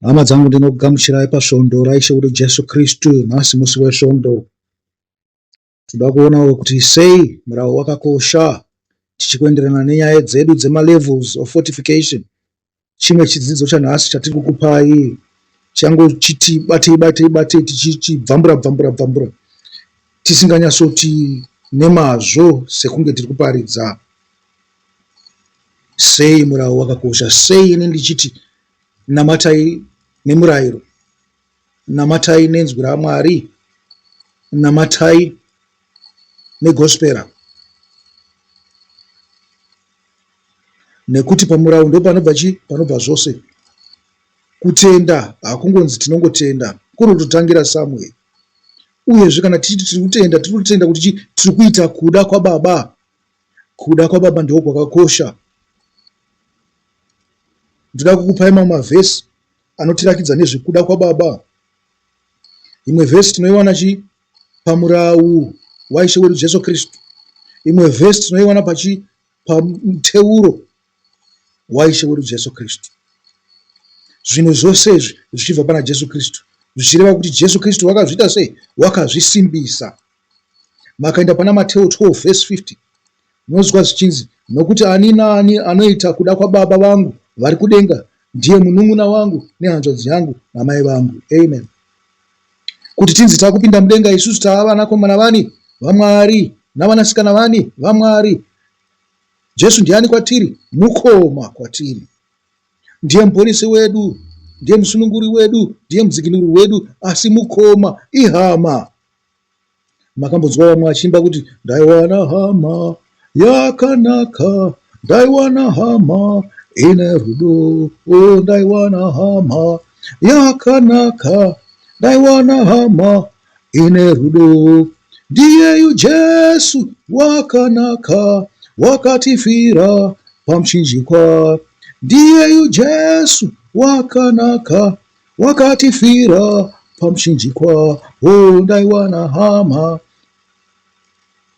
Hama dzangu ndinokugamuchirai pasvondo raIshe wedu Jesu Kristu nhasi musi weSvondo. Tinoda kuonawo kuti sei murawo wakakosha tichikuenderana nenyaya dzedu dzemalevels of fortification. Chimwe chidzidzo chanhasi chatiri kukupai changochiti batei batei batei tichichibvambura bvambura bvambura tisinganyatsoti nemazvo sekunge tiri kuparidza. Sei murawo wakakosha? Sei ini ndichiti Namatai nemurayiro, namatai nenzwi raMwari, namatai negospera. Nekuti pamurawo ndopanobva chii? Panobva zvose. Kutenda hakungonzi tinongotenda, kunototangira somewhere. Uyezve kana tichiti tiri kutenda, tiri kutenda kuti chii? Tiri kuita kuda kwaBaba. Kuda kwaBaba ndiko kwakakosha. Ndoda kukupai mamwe mavhesi anotirakidza nezvekuda kwaBaba. Imwe vhesi tinoiwana chi pamurau waIshe wedu Jesu Kristu. Imwe vhesi tinoiwana pachi pamuteuro waIshe wedu Jesu Kristu. Zvinhu zvose izvi zvichibva pana Jesu Kristu, zvichireva kuti Jesu Kristu wakazviita sei? Wakazvisimbisa. Makaenda pana Mateo 12 vhesi 50 Munonzwa zvichinzi, Nokuti ani naani anoita kuda kwaBaba vangu vari kudenga ndiye munun'una wangu nehanzvadzi yangu namai vangu. Amen. Kuti tinzi takupinda mudenga isusu tava vanakomana vani? VaMwari. Navanasikana vani? VaMwari. Jesu ndiani kwatiri? Mukoma kwatiri. Ndiye muponesi wedu, ndiye musununguri wedu, ndiye mudzikinuri wedu, asi mukoma ihama. Makambonzwa vamwe vachiimba kuti ndaiwana hama yakanaka, ndaiwana hama ine rudo, oh, ndaiwana hama yakanaka, ndaiwana hama ine rudo. Ndiyeyu Jesu wakanaka, wakatifira pamuchinjikwa. Ndiyeyu Jesu wakanaka, Wakatifira pamuchinjikwa, oh ndaiwana hama.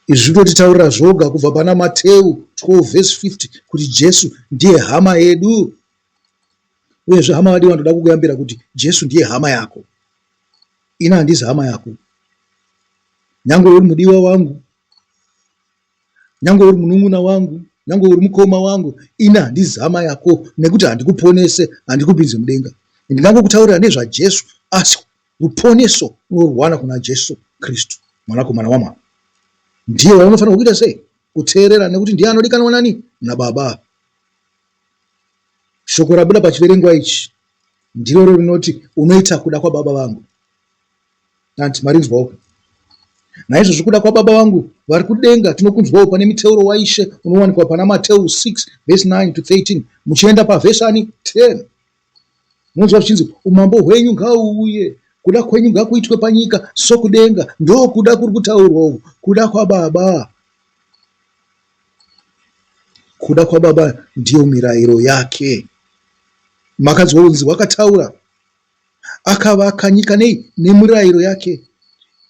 Izvi zvinotitaurira zvoga kubva pana Mateu 12 vhesi 50 kuti Jesu ndiye hama yedu. Uyezve hama vadiwa, ndoda kukuyambira kuti Jesu ndiye hama yako. Ini handizi hama yako. Nyangwe uri mudiwa wangu, Nyangwe uri munun'una wangu, nyangwe uri mukoma wangu, ini handizi hama yako nekuti handikuponese, handikupinze mudenga. Ndingangokutaurira nezvaJesu, asi ruponeso unorwana kuna Jesu Kristu, mwanakomana waMwari. Ndiye waunofanirwa kuita sei? Kuteerera, nekuti ndiye anodikanwa nani? NaBaba. Shoko rabuda pachiverengwa ichi ndiroro rinoti unoita kuda kwaBaba vangu. Anti marinzwawo. Naizvozvo kuda kwaBaba vangu vari kudenga tinokunzwawo pane miteuro waIshe unowanikwa pana Mateu 6 vhesi 9 to 13 muchienda pavhesi ani 10. Munonzwa zvichinzi umambo hwenyu ngauuye, kuda kwenyu ngakuitwe panyika sokudenga. Ndokuda kuri kutaurwa uku, kuda kwaBaba. Kuda kwaBaba ndiyo mirayiro yake. Makanzwa kunzi wakataura Akavaka nyika nei? Nemirayiro yake.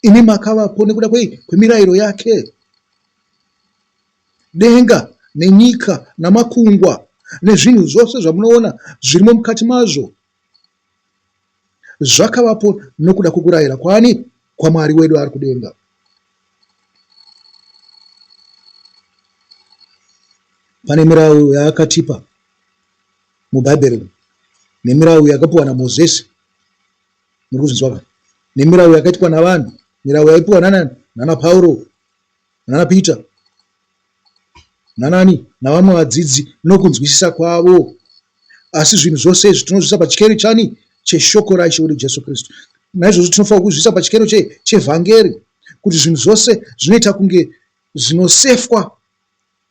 Imi makavapo nekuda kwei? Kwemirayiro yake. Denga nenyika namakungwa nezvinhu zvose zvamunoona zvirimo mukati mazvo zvakavapo nokuda kwokurayira kwani? KwaMwari wedu ari kudenga. Pane mirau yaakatipa muBhaibheri umu nemirau yakapiwa naMozisi, muri kuzvinzwa ka? Nemirau yakaitwa navanhu, mirau yaipiwa nanani? Nana Pauro, nana Peter, nanani, navamwe vadzidzi nokunzwisisa kwavo. Asi zvinhu zvose izvi tinozviisa pachikero chani? Cheshoko raIshe wedu Jesu Kristu. Naizvozvo tinofanira kuzviisa pachikero che chevhangeri, kuti zvinhu zvose zvinoita kunge zvinosefwa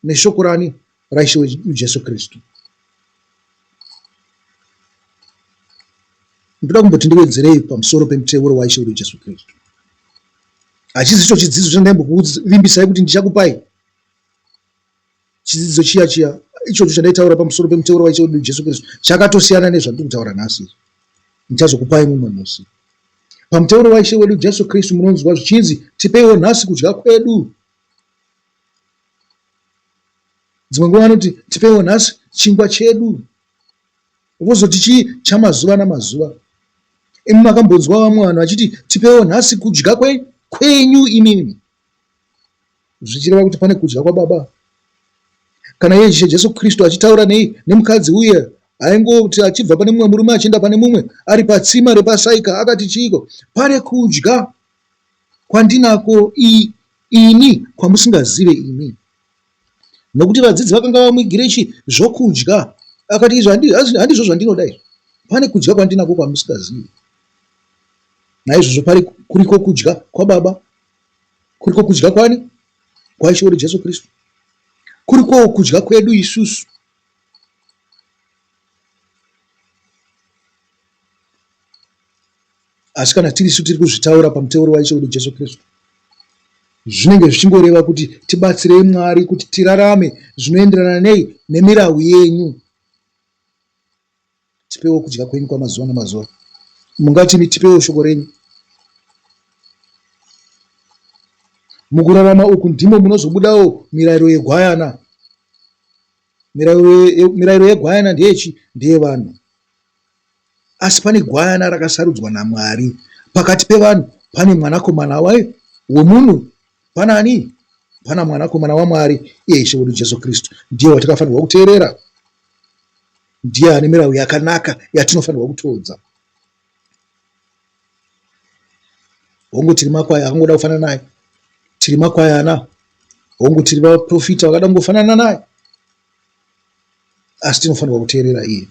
neshoko rani? RaIshe wedu Jesu Kristu. Ndoda kumboti ndiwedzerei pamusoro pemuteuro waIshe wedu Jesu Kristu. Hachizi icho chidzidzo chandaimbokuvimbisai kuti ndichakupai. Chidzidzo chiya chiya ichocho chandaitaura pamusoro pemuteuro waIshe wedu Jesu Kristu chakatosiyana nezvandiri kutaura nhasi. Ndichazokupai mumwe musi. Pamuteuro waIshe wedu Jesu Kristu munonzwa zvichinzi tipeiwo nhasi kudya kwedu. Dzimwe nguva vanoti tipeiwo nhasi chingwa chedu. Vozoti chii? Chamazuva namazuva. Imi makambonzwa vamwe vanhu vachiti tipewo nhasi kudya kwe, kwenyu imimi. Zvichireva kuti pane kudya kwababa. Kana iye Ishe Jesu Kristu achitaura nei nemukadzi uye aingoti achibva pane mumwe murume achienda pane mumwe ari patsima repasaika akati chiiko pane kudya kwandinako ini kwamusingazive imi. Nokuti vadzidzi vakanga vamuigire chi zvokudya. Akati izvi handizvo zvandinoda izvi. Pane kudya kwandinako kwamusingazivi. Naizvozvo pari kuriko kudya kwababa, kuriko kudya kwani? KwaIshe wedu Jesu Kristu. Kurikowo kudya kwedu isusu. Asi kana tirisu tiri kuzvitaura pamuteuro waIshe wedu Jesu Kristu, zvinenge zvichingoreva kuti tibatsirei Mwari kuti tirarame zvinoenderana nei nemirau yenyu. Tipewo kudya kwenyu kwamazuva namazuva. Mungati imi tipewo shoko renyu. Mukurarama uku ndimo munozobudawo mirayiro yegwayana. Mirayiro yegwayana ndeyechi? Ndeyevanhu. Asi pane gwayana rakasarudzwa naMwari. Pakati pevanhu pane mwanakomana wemunhu. Pana ani? Pana mwanakomana waMwari, iye Ishe wedu Jesu Kristu. Ndiye watakafanirwa kuteerera. Ndiye ane mirau yakanaka yatinofanirwa kutoodza. Hongu tiri makwai akangoda kufanana naye. Tiri makwayana. Hongu tiri vaprofita vakada kungofanana naye. Asi tinofanirwa kuteerera iye.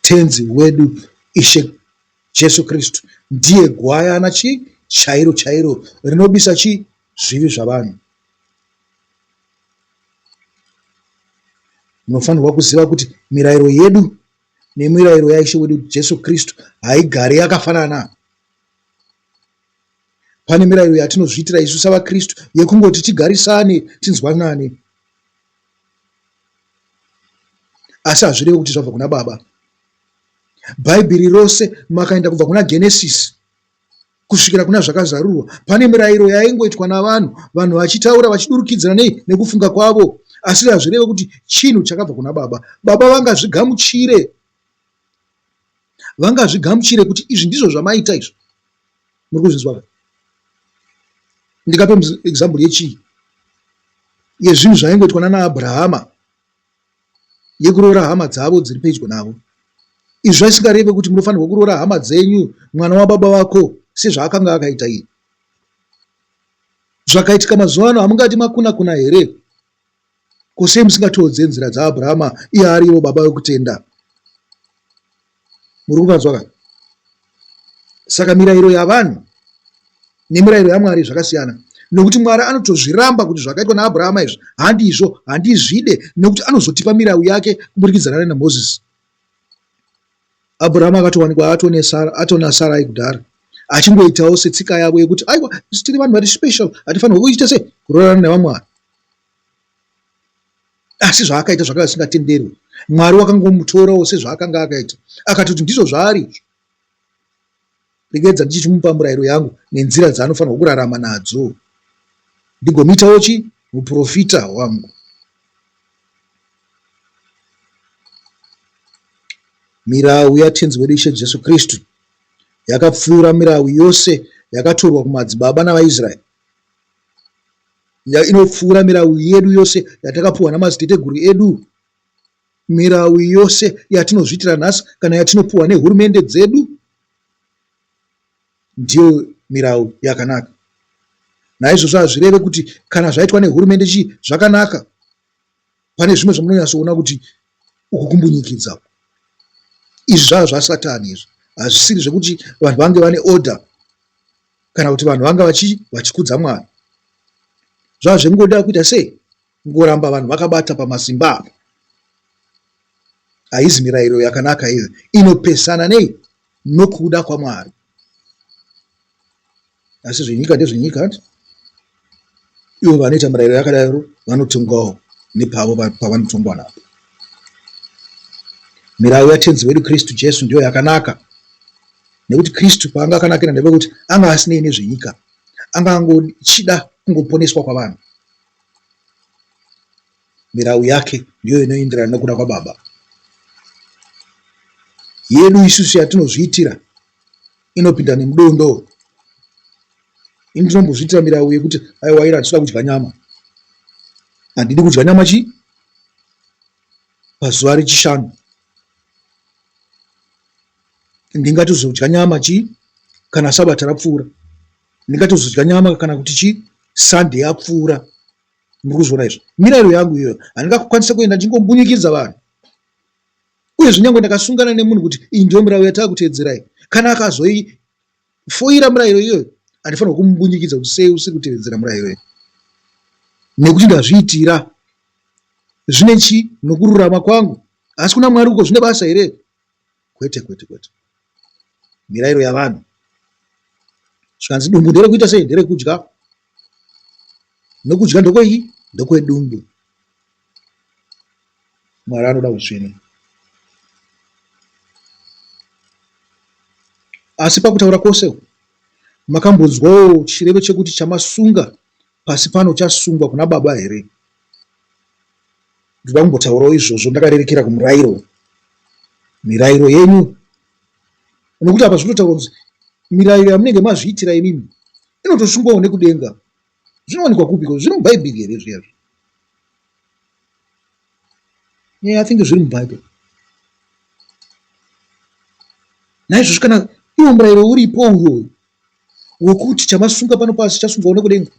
Tenzi wedu Ishe Jesu Kristu ndiye gwayana chi chairo chairo rinobisa chi zvivi zvavanhu. Munofanirwa kuziva kuti mirayiro yedu nemirayiro yaIshe wedu Jesu Kristu haigari yakafanana. Pane mirayiro yatinozviitira isu savaKristu yekungoti tigarisane, tinzwanane. Asi hazvirevi kuti zvabva kuna Baba. Bhaibheri rose makaenda kubva kuna Genesisi kusvikira kuna Zvakazarurwa, pane mirayiro yaingoitwa navanhu, vanhu vachitaura vachidurukidzira nei nekufunga kwavo. Asi hazvireve kuti chinhu chakabva kuna Baba. Baba vangazvigamuchire, vangazvigamuchire kuti izvi ndizvo zvamaita izvi. Muri kuzvinzwa ka? Ndingape example yechii? Yezvinhu zvaingoitwa nana Abrahama yekuroora hama dzavo dziri pedyo navo. Izvi zvaisingareve kuti munofanirwa kuroora hama dzenyu, mwana wababa vako, sezvaakanga akaita iye. Zvakaitika mazuva ano hamungati makuna kuna here? Ko sei musingatoodze nzira dzaAbrahama iye ari ivo baba vekutenda? Muri kupanzwa ka? Saka mirayiro yavanhu nemirayiro yaMwari zvakasiyana nokuti Mwari anotozviramba kuti zvakaitwa naAbrahama izvi handizvo, handizvide nokuti anozotipa mirau yake kuburikidzana naMozisi. Abrahama akatowanikwa atona Sarai kudhara achingoitawo setsika yavo yekuti aiwa isu tiri vanhu vari special hatifanirwa kuita sei kuroorana nevamwe vanhu. Asi zvaakaita zvakanga zvisingatenderwi. Mwari wakangomutorawo sezvaakanga akaita akatoti ndizvo zvaari izvo. Regedza ndichimupa murayiro yangu nenzira dzaanofanirwa kurarama nadzo ndigomuitawo chi muprofita wangu. Mirau yaTenzi wedu Ishe Jesu Kristu yakapfuura mirau yose yakatorwa kumadzibaba navaIsraeri. Inopfuura mirau yedu yose yatakapuhwa namadziteteguru edu. Mirau yose yatinozviitira nhasi kana yatinopuhwa nehurumende dzedu ndiyo mirau yakanaka. Naizvozvo hazvireve kuti kana zvaitwa nehurumende chii zvakanaka. Pane zvimwe zvamunonyatsoona kuti uku kumbunyikidza uku. Izvi zvava zvasatani izvi. Hazvisiri zvekuti vanhu vange vane order kana kuti vanhu vanga vachikudza Mwari. Zvava zvekungoda kuita sei? Kungoramba vanhu vakabata pamasimba apa. Haizi mirayiro yakanaka iyo. Inopesana nei? Nokuda kwaMwari. Asi zvenyika ndezvenyika hanti? Ivo vanoita mirayiro yakadaro vanotongwawo nepavo pavanotongwa napo. Mirau yaTenzi wedu Kristu Jesu ndiyo yakanaka. Nekuti Kristu paanga akanakira ndepekuti anga asinei nezvenyika. Anga angochida kungoponeswa kwavanhu. Mirau yake ndiyo inoenderana nekuda kwaBaba. Yedu isusu yatinozviitira inopinda nemudondo. Ini ndinombozviitira mirau yekuti aiwa ira handisida kudya nyama. Handidi kudya nyama chii? Pazuva rechishanu. Ndingatozodya nyama chii? Kana sabata rapfuura. Ndingatozodya nyama kana kuti chii? Sunday yapfuura. Muri kuzviona izvo? Mirayiro yangu iyoyo. Handingakwanise kuenda ndichingombunyikidzwa vanhu. Uyezve nyangwe ndakasungana nemunhu kuti iyi ndiyo mirawu yatakuteedzerai. Kana akazoifoira murayiro iyoyo, handifanirwa kumumbunyikidza kuti sei usiri kutevedzera murayiro iyi. Nekuti ndazviitira. Zvine chii nokururama kwangu? Asi kuna Mwari uko zvine basa here? Kwete, kwete, kwete. Mirairo yavanhu. Zvikanzi dumbu nderekuita sei? Nderekudya. Nokudya ndokwei? Ndokwedumbu. Mwari anoda utsvene. Asi pakutaura kwose makambonzwawo chirevo chekuti chamasunga pasi pano chasungwa kuna Baba here? Ndoda kumbotaurawo izvozvo ndakarerekera kumurairo. Mirairo yenyu. Nokuti apa zvinotaurwa kunzi mirairo yamunenge mazviitira imimi inotosungwawo nekudenga. Zvinowanikwa kupiko? Zviri muBhaibheri here zviya zviya? Yeah, I think zviri muBhaibheri. Naizvozvo kana iwo murayiro uripo uyoyo wekuti chamasunga pano pasi chasungwawo nekudenga,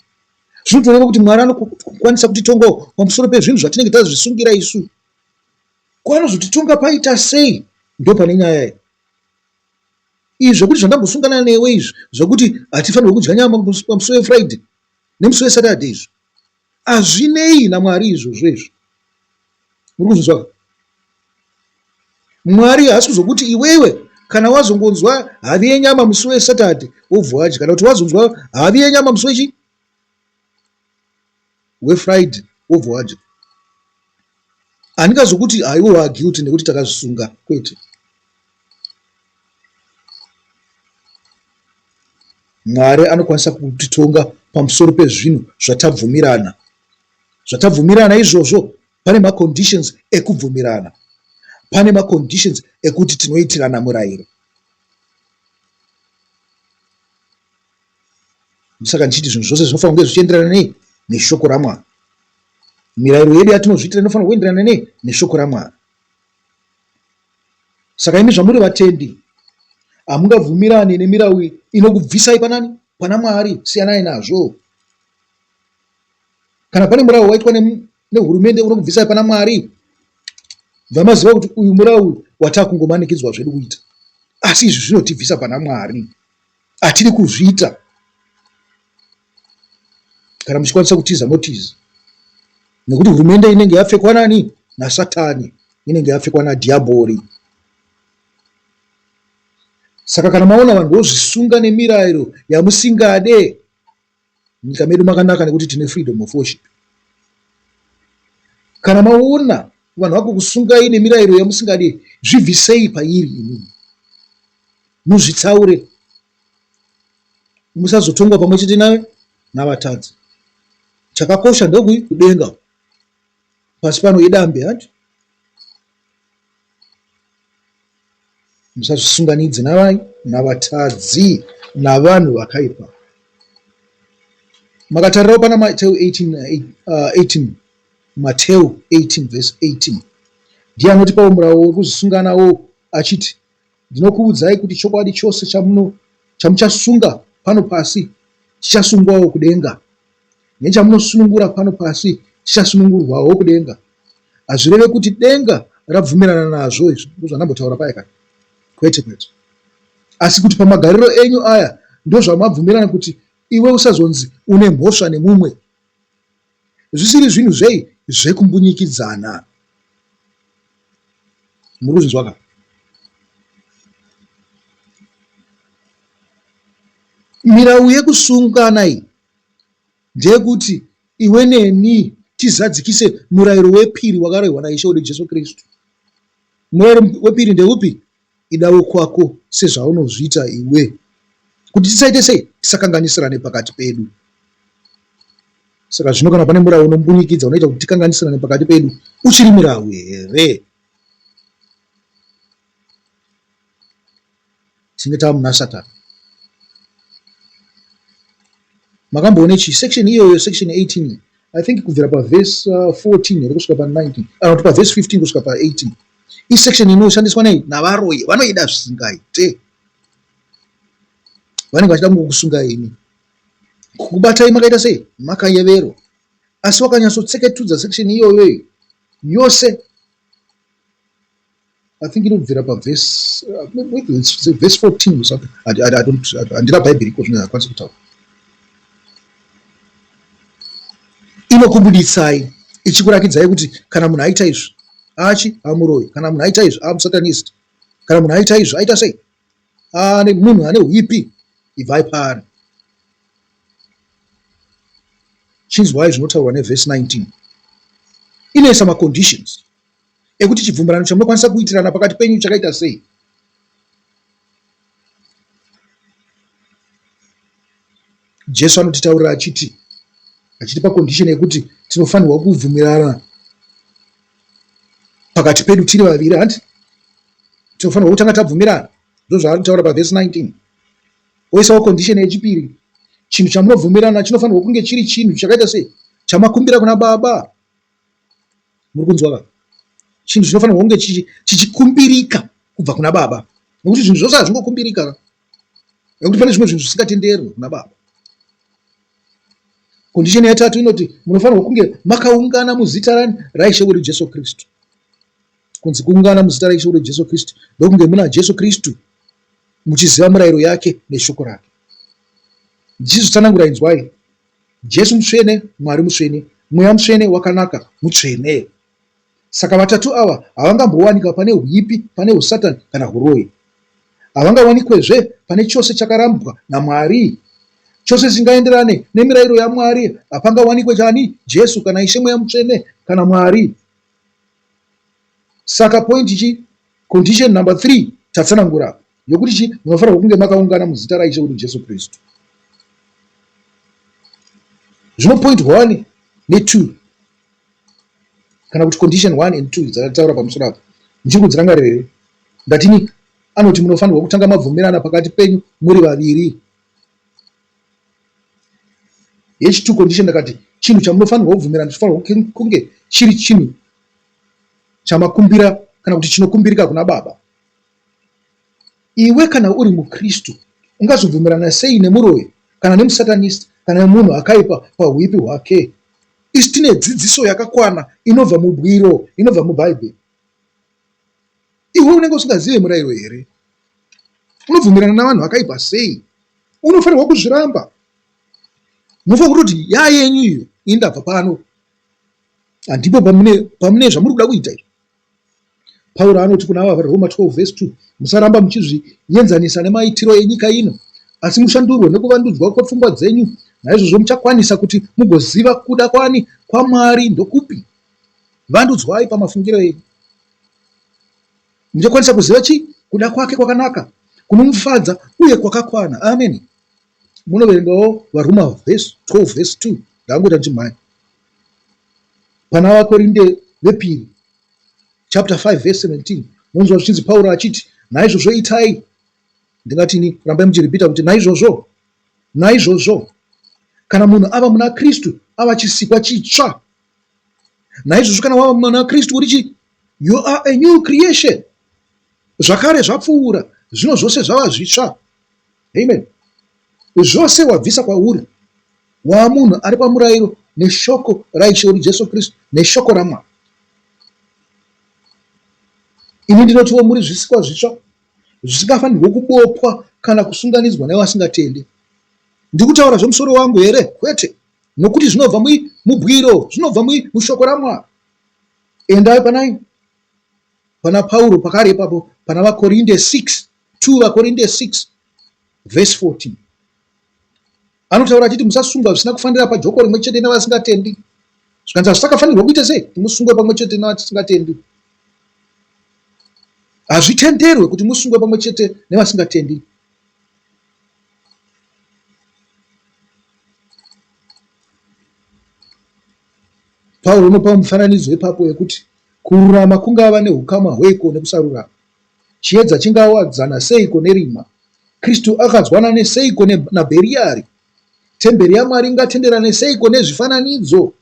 zvinotoreva kuti Mwari anokwanisa kutitongawo pamusoro pezvinhu zvatinenge tazvisungira isu. Ko anozotitonga paita sei? Ndopane nyaya iyi. Izvi zvekuti zvandambosungana newe izvi zvekuti hatifanirwe kudya nyama pamusi weFriday nemusi weSaturday izvi hazvinei naMwari izvozvo izvo. Muri kuzvinzwa ka? Mwari haasi kuzokuti iwewe kana wazongonzwa havi yenyama musi weSaturday wobva wadya kana kuti wazonzwa havi yenyama musi wechi weFriday wobva wadya. Handingazokuti haiwe waguilty nekuti takazvisunga kwete. Mwari anokwanisa kutitonga pamusoro pezvinhu zvatabvumirana. Zvatabvumirana izvozvo pane maconditions ekubvumirana. Pane maconditions ekuti tinoitirana murayiro. Ndosaka ndichiti zvinhu zvose zvinofanira kunge zvichienderana nei neshoko raMwari. Mirayiro yedu yatinozviitira inofanira kuenderana nei neshoko raMwari. Saka imi zvamuri vatendi hamungabvumirani nemirau inokubvisai panani pana Mwari. Siyanai nazvo. Kana pane murau waitwa nehurumende unokubvisai pana Mwari, bva maziva kuti uyu murau watakungomanikidzwa zvedu kuita, asi izvi zvinotibvisa pana Mwari. Hatidi kuzviita. Kana muchikwanisa kutiza motiza, nekuti hurumende inenge yapfekwa nani? NaSatani, inenge yapfekwa nadhiabhori. Saka kana maona vanhu vozvisunga nemirayiro yamusingade, munyika medu makanaka nekuti tine freedom of worship. Kana maona vanhu vakukusungai nemirayiro yamusingade, zvibvisei pairi imimi, muzvitsaure, musazotongwa pamwe chete naye navatadzi. Chakakosha ndokui kudenga, pasi pano idambe hanti. Musazvisunganidze navai navatadzi navanhu vakaipa. Makatarirawo pana Mateu 18, uh, 18 Mateu 18 verse 18 ndiye anotipawo murawo wekuzvisunga nawo achiti ndinokuudzai kuti chokwadi chose chamuno chamuchasunga pano pasi chichasungwawo kudenga nechamunosunungura pano pasi chichasunungurwawo kudenga. Hazvireve kuti denga rabvumirana nazvo izvi, ndozvandambotaura paya kare. Kwete, kwete. Asi kuti pamagariro enyu aya ndozvamabvumirana kuti iwe usazonzi une mhosva nemumwe. Zvisiri zvinhu zvei zvekumbunyikidzana. Muri kuzvinzwa ka? Mirau yekusungana iyi ndeyekuti iwe neni tizadzikise murayiro wepiri wakarehwa naIshe wedu Jesu Kristu. Murayiro wepiri ndeupi? Ida wokwako sezvaunozviita iwe. Kuti tisaite sei? Tisakanganisirane pakati pedu. Saka zvino kana pane murau unombunyikidza unoita kuti tikanganisirane pakati pedu, uchiri murau here? Tinenge tava muna Satani. Makamboona chi section iyoyo section 18 I think kubvira paverse 14 here kusvika pa 19 kana kuti paverse 15 kusvika pa 18 isection inoshandiswa nei navaroyi vanoida zvisingaite vanenge vachida kungokusungai imi kukubatai makaita sei makayeverwa asi wakanyatsotseketudza section iyoyo yose I think inobvira pavhesi vhesi 14 or something. I don't handina bhaibheri iko zvino hakwanisi kutaura. Inokubuditsai ichikurakidzai kuti kana munhu aita izvi achi amuroyi, kana munhu aita izvi amusatanist, kana munhu aita izvi aita sei ane munhu ane huipi, ibvai paari. Chinzwai zvinotaurwa nevhesi 19. Inoisa maconditions ekuti chibvumirano chamunokwanisa kuitirana pakati penyu chakaita sei. Jesu anotitaurira achiti achitipa condition yekuti tinofanirwa kubvumirana pakati pedu tiri vaviri hanti tinofanirwa kutanga tabvumirana ndozvaari kutaura pavhesi 19 oisawo condition yechipiri chinhu chamunobvumirana chinofanirwa kunge chiri chinhu chakaita sei chamakumbira kuna baba Muri kunzwa ka? Chinhu chinofanirwa kunge chichikumbirika kubva kuna baba. Nekuti zvinhu zvose hazvingokumbirika ka. Nekuti pane zvimwe zvinhu zvisingatenderwe kuna baba. Condition yetatu inoti munofanirwa kunge makaungana muzita rani raIshe wedu Jesu Kristu. Kunzi kuungana muzita raIshe wedu Jesu Kristu ndokunge muna Jesu Kristu muchiziva murayiro yake neshoko rake. Ndichizvitsanangura inzwai. Jesu mutsvene, Mwari mutsvene, Mweya Mutsvene wakanaka mutsvene. Saka vatatu ava havangambowanikwa pane huipi, pane husatani kana huroyi. Havangawanikwezve pane chose chakarambwa naMwari. Chose chisingaenderane nemirairo yaMwari hapangawanikwe chani? Jesu kana Ishe Mweya Mutsvene kana Mwari. Saka point chi condition number 3 tatsanangura apa yokuti chi munofanirwa kunge makaungana muzita raIshe wedu Jesu Kristu. Zvino point 1 ne2 kana kuti condition 1 and 2 dzakataura pamusoro apa muchiri kudzirangarira here? Ndatini anoti munofanirwa kutanga mabvumirana pakati penyu muri vaviri. Yechi2 condition ndakati chinhu chamunofanirwa kubvumirana chinofanirwa kunge chiri chinhu chamakumbira kana kuti chinokumbirika kuna baba. Iwe kana uri muKristu ungazobvumirana sei nemuroyi kana nemusatanist kana nemunhu akaipa pahuipi hwake? Isu tine dzidziso yakakwana inobva mubwiro, inobva muBhaibheri. Iwe unenge usingazive murayiro here? Unobvumirana navanhu vakaipa sei? Unofanirwa kuzviramba. Munofanirwa kutoti yaa yenyu iyo, ini ndabva pano. Handipo pamune pamune zvamuri kuda kuita izvi. Pauro anoti kuna vaRoma 12 vhesi 2, musaramba muchizvienzanisa nemaitiro enyika ino, asi mushandurwe nekuvandudzwa kwepfungwa dzenyu, naizvozvo muchakwanisa kuti mugoziva kuda kwani kwaMwari ndokupi. Vandudzwai pamafungiro enyu. Muchakwanisa kuziva chii? Kuda kwake kwakanaka, kunomufadza uye kwakakwana. Ameni. Munoverengawo vaRoma 12 vhesi 2. Ndangoita ndichimhanya. Pana vaKorinde vepiri chapter 5 verse 17 munonzwa zvichinzi Pauro achiti naizvozvo itai ndingatini rambai muchiripita kuti naizvozvo naizvozvo kana munhu ava muna Kristu ava chisikwa chitsva naizvozvo kana wava muna Kristu uri chi you are a new creation zvakare zvapfuura zvino zvose zvava zvitsva amen zvose wabvisa kwauri Wava munhu ari pamurairo neshoko raIshe wedu Jesu Kristu neshoko raMwari. Ini ndinotiwo muri zvisikwa zvitsva zvisingafanirwe kubopwa kana kusunganidzwa nevasingatendi. Ndiri kutaura zvemusoro wangu here? Kwete, nokuti zvinobva mubwiro, zvinobva mushoko raMwari. Endai panai pana Pauro pakare ipapo pana vaKorinde 6, 2 vaKorinde 6 vhesi 14. Anotaura achiti musasungwa zvisina kufanira pajoko rimwe chete nevasingatendi. Zvikanzi hazvisakafanirwa kuita sei kuti musungwe pamwe chete nevasingatendi. Hazvitenderwe kuti musungwe pamwe chete nevasingatendi. Pauro unopa mufananidzo ipapo yekuti kururama kungava nehukama hweiko nekusarurama? Chiedza chingawadzana seiko nerima? Kristu akanzwanane seiko naBheriari? Temberi yaMwari ingatenderane seiko nezvifananidzo?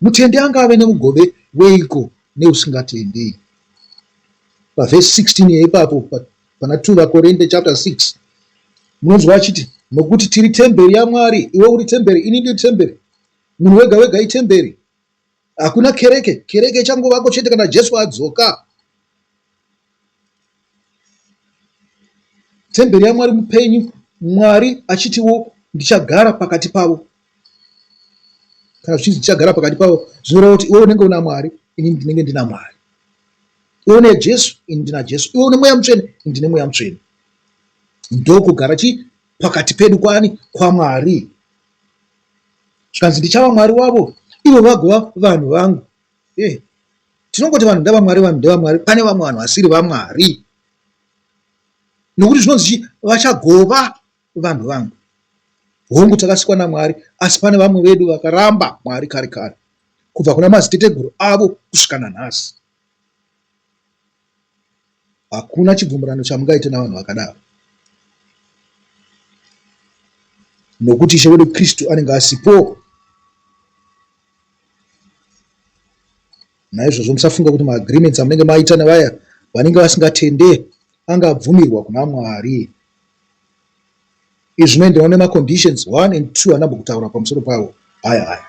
Mutendi angave nemugove weiko neusingatendi? Pavhesi 16 yeipapo pana 2 VaKorinte chapter 6 munonzwa achiti nokuti tiri temberi yaMwari, iwe uri temberi, ini ndiri temberi, munhu wega wega itemberi. Hakuna kereke, kereke ichangovako chete kana Jesu adzoka. Temberi yaMwari mupenyu, Mwari achitiwo ndichagara pakati pavo. Kana zvichinzi ndichagara pakati pavo, zvinoreva kuti iwe unenge una Mwari, ini ndinenge ndina Mwari. Iwe une Jesu, ini ndina Jesu. Iwe une Mweya Mutsvene, ini ndine Mweya Mutsvene. Ndokugara chi pakati pedu kwani kwaMwari. Zvikanzi ndichava Mwari wavo, ivo vagova vanhu vangu. Eh, tinongoti vanhu ndavamwari, vanhu ndevamwari. Pane vamwe vanhu vasiri vamwari, nokuti zvinonzi chi vachagova vanhu vangu. Hongu, takasikwa naMwari, asi pane vamwe vedu vakaramba Mwari kare kare, kubva kuna madziteteguru avo kusvika nanhasi. Hakuna chibvumirano chamungaite navanhu vakadaro, nokuti Ishe wedu Kristu anenge asipo. Naizvozvo musafunga kuti maagreements amunenge maita nevaya vanenge vasingatende angabvumirwa kuna Mwari. Izvi zvinoenderana nemaconditions 1 and 2 andambokutaura pamusoro pawo aya aya.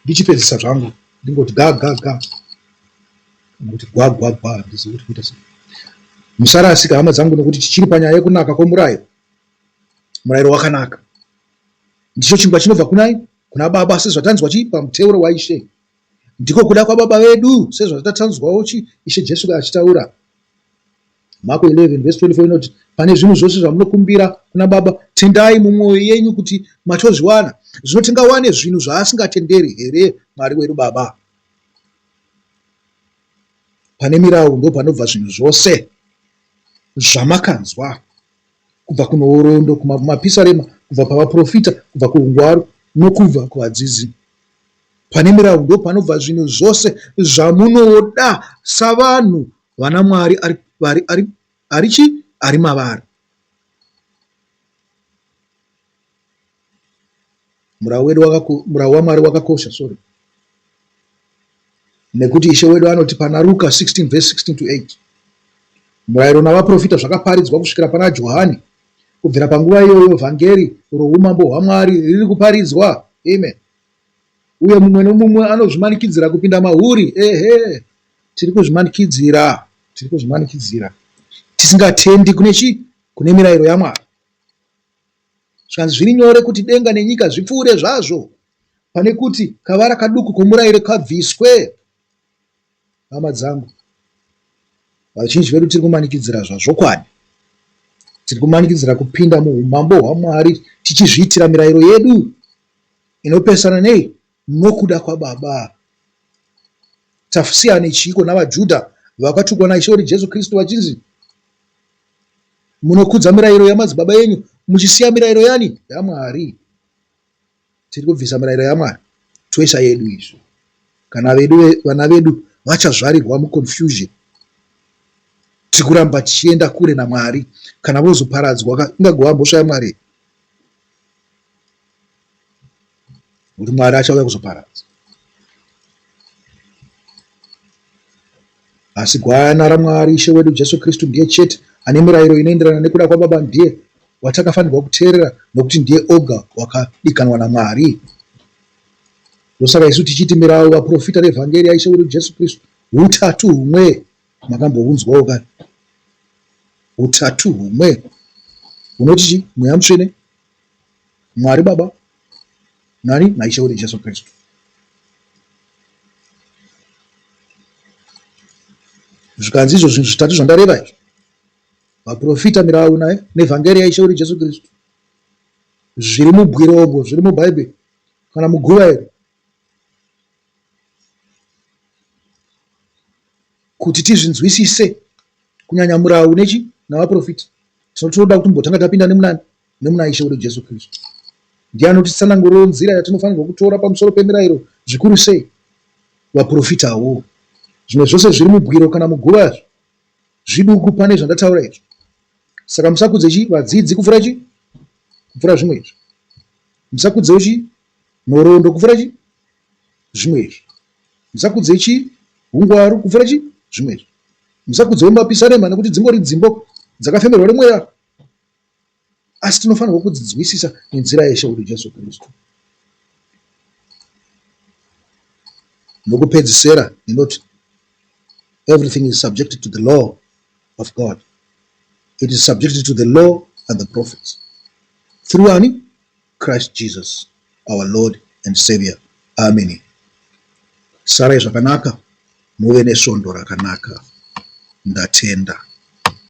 Ndichipedzisa zvangu ndingoti ga ga ga kana kuti gwa gwa gwa handizivi kuti kuita sei. Musarasika hama dzangu nokuti tichiri panyaya yekunaka kwomurayiro. Murayiro wakanaka. Ndicho chingwa chinobva kunai? Kuna Baba sezvatanzwa chi pamuteuro waIshe. Ndiko kuda kwaBaba vedu sezvatatanzwawo chi Ishe Jesu achitaura. Marko 11 verse 24 inoti pane zvinhu zvose zvamunokumbira kuna Baba, tendai mumwoyo yenyu kuti matozviwana. Zvino tingawane zvinhu zvaasingatenderi here Mwari wedu Baba? Pane mirau ndopanobva zvinhu zvose zvamakanzwa kubva kunhoroondo, kumapisarema, kubva pavaprofita, kubva kuungwaru nokubva kuvadzidzi. Pane mirau ndopanobva zvinhu zvose zvamunoda savanhu vana Mwari ari, ari, ari, ari chi ari mavari. Murau wedu wakaku, murau waMwari wakakosha, sorry. Nekuti Ishe wedu anoti pana Ruka 16 verse 16 to 8. Murayiro navaprofita zvakaparidzwa kusvikira pana Johani. Kubvira panguva iyoyo vhangeri roumambo hwaMwari riri kuparidzwa. Amen. Uye mumwe nomumwe anozvimanikidzira kupinda mahuri. Ehe. Tiri kuzvimanikidzira. Tiri kuzvimanikidzira. Tisingatendi kune chi? Kune mirayiro yaMwari. Zvikanzi zviri nyore kuti denga nenyika zvipfuure zvazvo pane kuti kavara kaduku komurayiro kabviswe. Hama dzangu, vazhinji vedu tiri kumanikidzira zvazvokwadi. Tiri kumanikidzira kupinda muumambo hwaMwari tichizviitira mirayiro yedu inopesana nei nokuda kwaBaba. Tasiyane chiiko navaJudha vakatukwa naIshe wedu Jesu Kristu vachinzi munokudza mirayiro yamadzibaba enyu muchisiya mirayiro yani yaMwari. Tiri kubvisa mirayiro yaMwari toisa yedu izvo. Kana vedu vana vedu vachazvarirwa muconfusion. Tiri kuramba tichienda kure naMwari kana vozoparadzwa ingagova mhosva yaMwari Nokuti Mwari achauya kuzoparadza. Asi gwayana raMwari, Ishe wedu Jesu Kristu, ndiye chete ane mirayiro inoenderana nekuda kwaBaba. Ndiye watakafanirwa kuteerera nokuti ndiye oga wakadikanwa naMwari. Ndosaka isu tichiti mirawu, vaprofita nevhangeri yaIshe wedu Jesu Kristu hutatu humwe. Makambounzwawo kani? Hutatu humwe hunoti chii? Mweya Mutsvene, Mwari Baba nani naIshe wedu Jesu Kristu. Zvikanzi izvo zvinhu zvitatu zvandareva izvo, vaprofita, mirau naye nevhangeri yaIshe wedu Jesu Kristu, zviri mubwiromo, zviri muBhaibheri kana muguva iri, kuti tizvinzwisise kunyanya murau nechi navaprofita, tinotoda kuti mbotanga tapinda nemunani nemuna Ishe wedu Jesu Kristu. Ndiye anotitsanangurirawo nzira yatinofanirwa kutora pamusoro pemirayiro zvikuru sei. Vaprofitawo. Zvimwe zvose zviri mubwiro kana muguva zviduku pane zvandataura izvi. Saka musakudze chi vadzidzi kupfuura chi kupfuura zvimwe izvi. Musakudzewo chi nhoroondo kupfuura chi zvimwe izvi. Musakudze chi hungwaru kupfuura chi zvimwe izvi. Musakudzewo mapisarema nekuti dzingori dzimbo dzakafemerwa nemweya. Asi tinofanirwa kudzinzwisisa nenzira yaIshe wedu Jesu Kristu. Nokupedzisera ndinoti everything is subjected to the law of God. It is subjected to the law and the prophets. Through ani? Christ Jesus, our Lord and Savior. Amen. Sarai zvakanaka, muve nesvondo rakanaka. Ndatenda.